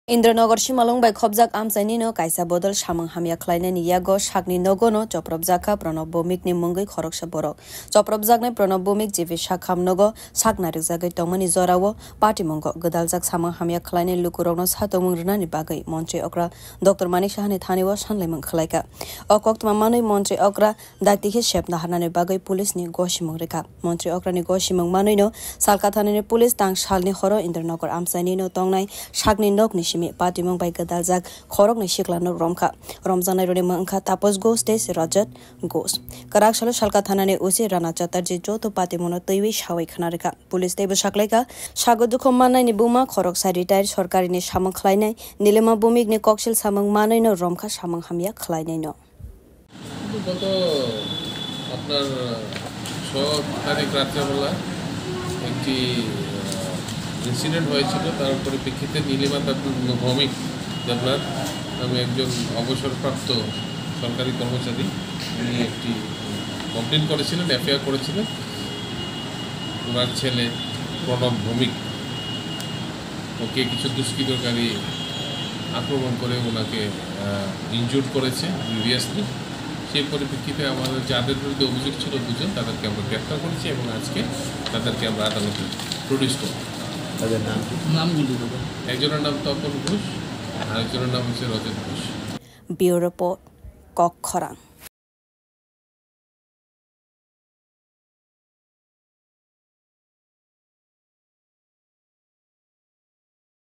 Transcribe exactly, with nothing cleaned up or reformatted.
Indranagar simalwng bai khobjak amchaini no kaisa bodol samung hamya khlainani yago sakni nogo no chopropjak kha Pranab Bhowmik ni mungwi khoroksa borok. Chopropjaknai Pranab Bhowmik G V sakham nogo sak narikjagwi tongmani jorao patimungo gwdaljak samung hamya khlainai lukurokno satongmung rwnani bagwi montri okra Doctor Manik Sahani thani o sanlaimung khlaikha. O koktwma manwi montri okra dakti khe sep naharnani bagwi police ni gosimung rwkha. Montri okrani gosimung manwino salka thanani police tang salni horo Indranagar amchaini no tongnai sakni nokni simi patimung bai gwdaljak khoroknwi sikla nok romkha. Romjaknai roni mung wngkha Tapos Ghosh tei Rajat Ghosh. Kwrak salo salka thanani O C Rana Chatterjee joto patimungno twiwi sawi khna rwkha. Police teibo saklaikha, sago dukhu mannaini buma khoroksa retired sorkarini samung khlainai Nilima Bhowmik ni koksil samung manwino romkha samung hamya khlainaino. কিন্তু গত আপনার ছ তারিখ রাত্রেবেলা একটি ইনসিডেন্ট হয়েছিল। তার পরিপ্রেক্ষিতে নীলিমা দেব- ভৌমিক দেবনাথ নামে একজন অবসরপ্রাপ্ত সরকারি কর্মচারী, উনি একটি কমপ্লেন করেছিলেন, এফআইআর করেছিলেন। ওনার ছেলে প্রণব ভৌমিক ওকে কিছু দুষ্কৃতকারী আক্রমণ করে ওনাকে ইনজুর্ড করেছে গ্রিভিয়াসলি। সেই পরিপ্রেক্ষিতে আমাদের যাদের বিরুদ্ধে অভিযোগ ছিল দুজন, তাদেরকে আমরা গ্রেপ্তার করেছি এবং আজকে তাদেরকে আমরা আদালতে প্রডিউস করব। তাদের নাম কি? নাম বলতে হবে। একজনের নাম তপন ঘোষ, আরেকজনের নাম হচ্ছে রজত ঘোষ। Bureau Report, Kokkhorang.